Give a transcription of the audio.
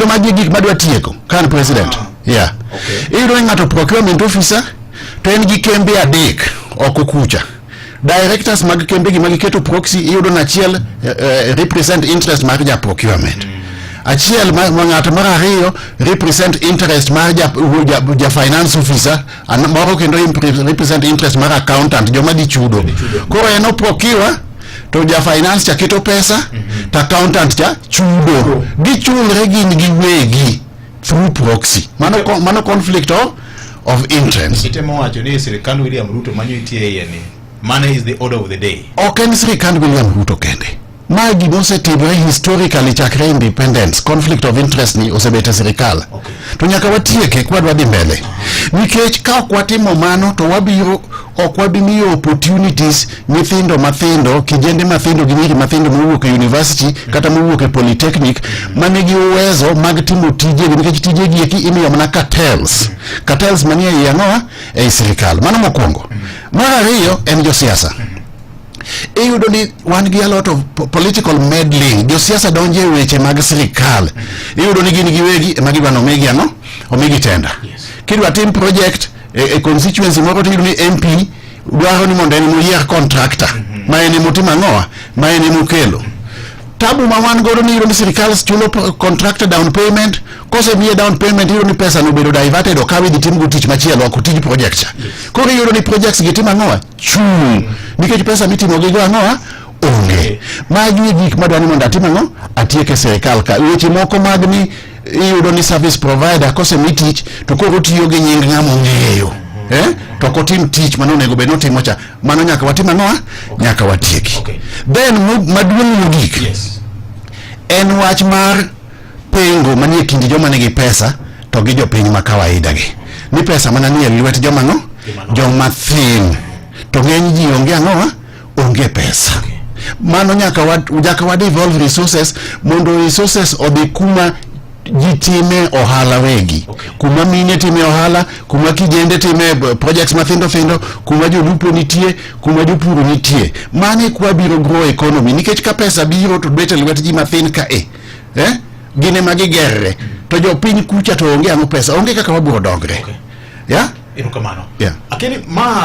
Magi e gik madwa tieko ka an president. Yeah. Iyudo ni ng'ato procurement officer to en gi kembe adek oko kucha. Directors mag kembe gi magiketo proxy, iyudo ni achiel represent interest mar ja procurement, achiel ma ng'ato mar ariyo represent interest mar ja finance officer, moro kendo represent interest mar accountant, joma dhi chudo. Koro en oprocure to ja finance cha keto pesa to accountant cha chudo, gichulre gin giwegi through proxy. Mano conflict of interest. Itemo wacho ni sirikand William Ruto manyo itie iye ni money is the order of the day. Ok en sirikand William Ruto kende. Ma gima osetimore historically chakre independence. Conflict of interest ni osebet e sirikal. To nyaka watieke kwadwa dhi mbele, nikech ka ok watimo mano to wabiro ok wabi miyo opportunities nyithindo mathindo, kijende mathindo gi nyiri mathindo mowuok e university kata mowuok e polytechnic manigi uwezo mag timo tijegi, nikech tijegi eki imiyo mana cartels, cartels manie ei ang'owa, ei sirikal. Mano mokwongo. Mar ariyo en josiasa. Iyudo ni wan gi a lot of political meddling. Josiasa donjo e weche mag sirikal. Iyudo ni gin giwegi ema gidwa ni omigi ang'o, omigi tender. Kidwa tim project e constituency moro, tiyudo ni MP dwaro ni mondo en moyier contractor ma en emotimo ang'owa, ma en emokelo tabu ma wan godo ni iyudo ni sirikal chulo contractor down payment. Kosemiye down payment, iyudo ni pesa no obedo diverted, okaw idhi timgo tich machielo, ok otij project cha. Koro iyudo ni projects gi timo ang'owa? Chung', nikech pesa mitimo gigo ang'owa? Onge. Magi e gik madwa ni mondo atim ang'o, atiek e sirikal ka. Weche moko mag ni iyudo ni service provider kosemi tich to koro otiyo gi nying ng'ama ong'eyo, eh? To ok otim tich mane onego bed notimo cha. Mano nyaka watim ang'owa? Nyaka watieki. Then maduong' mogik en wach mar pengo manie kind joma nigi pesa to gi jopiny ma kawaida gi ni pesa mana nie lwet joma ng'o, joma thin, to ng'eny ji onge ang'owa, onge pesa. Mano nyaka wa devolve resources mondo resources odhi kuma ji time ohala wegi, kuma mine time ohala, kuma kijende time projects mathindo thindo, kuma jolupo nitie, kuma jopur nitie. Mano e kwa biro grow economy, nikech ka pesa biro to bet e lwet ji mathin ka e eh? Gin ema gigerre to jopiny kucha to onge ang'o, pesa onge kaka wabiro dongre. Yeah? Erokamano. Yeah. Akini ma